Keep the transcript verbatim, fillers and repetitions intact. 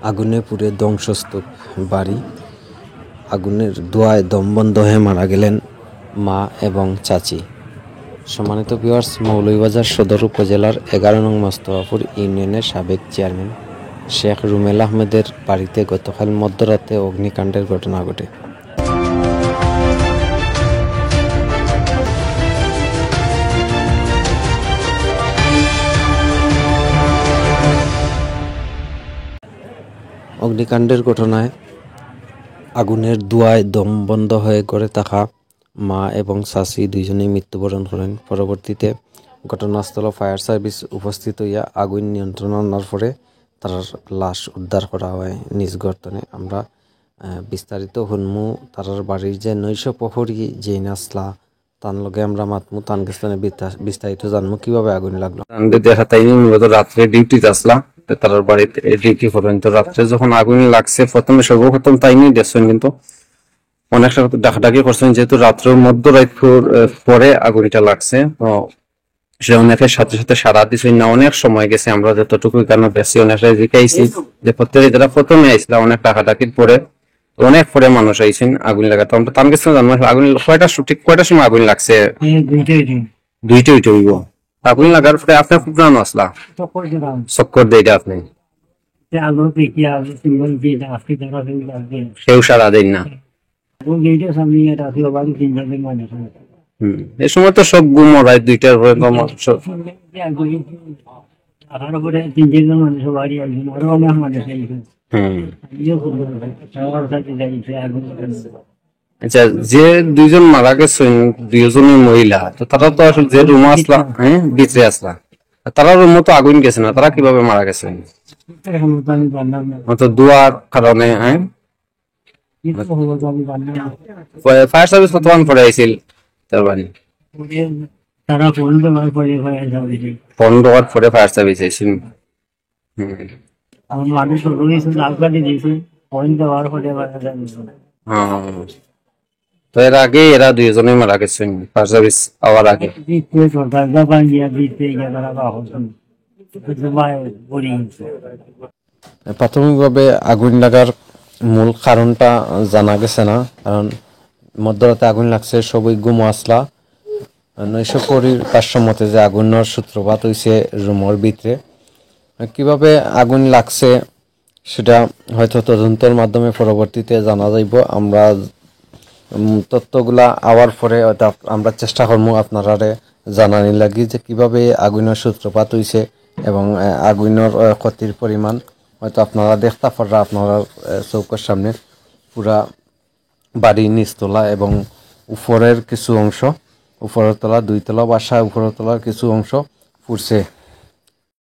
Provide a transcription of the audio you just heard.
আগুনে পুড়ে ধ্বংসস্তূপ বাড়ি। আগুনের ধোঁয়ায় দম বন্ধ হয়ে মারা গেলেন মা এবং চাচি। সম্মানিত ভিউয়ার্স, মৌলভীবাজার সদর উপজেলার এগারো নং মস্তফাপুর ইউনিয়নের সাবেক চেয়ারম্যান শেখ রুমেল আহমেদের বাড়িতে গতকাল মধ্যরাতে অগ্নিকাণ্ডের ঘটনা ঘটে। অগ্নিকাণ্ডের ঘটনায় আগুনের ধোঁয়ায় দম বন্ধ হয়ে ঘরে থাকা মা এবং চাচি দুইজনেই মৃত্যুবরণ করেন। পরবর্তীতে ঘটনাস্থলে ফায়ার সার্ভিস উপস্থিত হইয়া আগুন নিয়ন্ত্রণ আনার পরে তারার লাশ উদ্ধার করা হয় নিজ ঘর তনে। আমরা, আহ, বিস্তারিত হুনমু তারার বাড়ির যে নৈশ প্রহরী জেইন আসলা, তান লগে আমরা মাতমু, তান গেছ তনে বিতা-, বিস্তারিত জানমু কিভাবে আগুন লাগলো। তানরে দেখা তাইনি মূলত রাত্রে ডিউটিত আসলা, তো তারার বাড়িতে ডিউটি করেন। তো রাত্রে যখন আগুন লাগছে, প্রথমে সর্বপ্রথম তাইনি দেখছেন, কিন্তু অনেক সময় ডাকাডাকি করছেন, যেহেতু রাত্রের মধ্যরাত পর-, এ, পরে আগুনটা লাগছে, তো সে অনেকে সাথে সাথে সাড়া দিছেন না। অনেক সময় গেছে, আমরা যতটুকু এখানে বেশি অনেকটা জিকাইছি যে প্রত্যেকে যারা প্রথমে আইসলা, অনেক ডাকাডাকির পরে, অনেক পরে মানুষ আইছেন আগুন লাগাতে। আমরা তান গেছ তনে জানবো আগুন কয়টা সু-, ঠিক কয়টার সময় আগুন লাগছে? এই দুইটাই দিন। দুইটা উঠে হইব। আগুন লাগার পরে আপনার কুকুরানো আসলা? চক্কর দিলাম। চক্কর দেয় এটা আপনি? যে আলো দেখি, আলো সিঙ্গল দিয়ে এটা আজকে ধরা হয়ে যাবে। কেউ সাড়া দেন না। আগুন যেটা সামনে এটা আসলে বাড়ি তিনজনের মানুষ আছে। হুম। এই সময় তো সব ঘুমো, রাত দুইটার পরে তো আমার সব। যে আগুন, আঠারো করে তিনজনের মানুষ বাড়ি একজন, আরো অনেক মানুষ এইখানে। হুম। আমিও খুব ভালো। সবার সাথে যাই, সে আগুন। আচ্ছা, যে দুইজন মারা গেছেন, দুইজনই মহিলা, তো তারা তো আসলে যে রুমে আসলা, হ্যাঁ, ভিতরে আসলা, আর তারা রুমে তো আগুন গেছে না, তারা কিভাবে মারা গেছেন? এখন তো আমি জানলাম না। হয়তো ধোঁয়ার কারণে, হ্যাঁ। কিন্তু হলো তো আমি জানলাম না। ফায়ার সার্ভিস কতক্ষণ পরে আইছিল তার বাড়ি? পরে তারা ফোন দেওয়ার পরে ফায়ার সার্ভিস। ফোন দেওয়ার পরে ফায়ার সার্ভিস আইছিল। হুম। আমার মানুষ রয়েছে, লাল গাড়ি দিয়েছে, ফোন দেওয়ার পরে ফায়ার সার্ভিস। হ্যাঁ। তো এর আগে এরা দুইজনেই মারা গেছেন, ফায়ার সার্ভিস আওয়ার আগে। দিতে তো দাদা ভাঙিয়া দিতে গিয়ে তারা বাহন। কিন্তু ভাই, পড়ে গেছে। প্রাথমিকভাবে আগুন লাগার মূল কারণটা জানা গেছে না, কারণ মধ্যরাতে আগুন লাগছে, সবই ঘুমো আসলা। নৈশ প্রহরীর ভাষ্য মতে যে আগুনের সূত্রপাত হইছে রুমর ভিতরে। কিভাবে আগুন লাগছে সেটা হয়তো তদন্তর মাধ্যমে পরবর্তীতে জানা যাইব। আমরা, উম, তথ্যগুলা আওয়ার পরে হয়তো আপ-, আমরা চেষ্টা করমু আপনারারে জানানি লাগি যে কিভাবে আগুনের সূত্রপাত হইছে এবং, আহ, আগুনের, আহ, ক্ষতির পরিমাণ হয়তো আপনারা দেখতা পাররা আপনারা, আহ, চোখের সামনে পুরা বাড়ি নিচতলা এবং উপরের কিছু অংশ, উপরের তলা, দুই তলা বাসা, উপরের তলার কিছু অংশ পুড়ছে।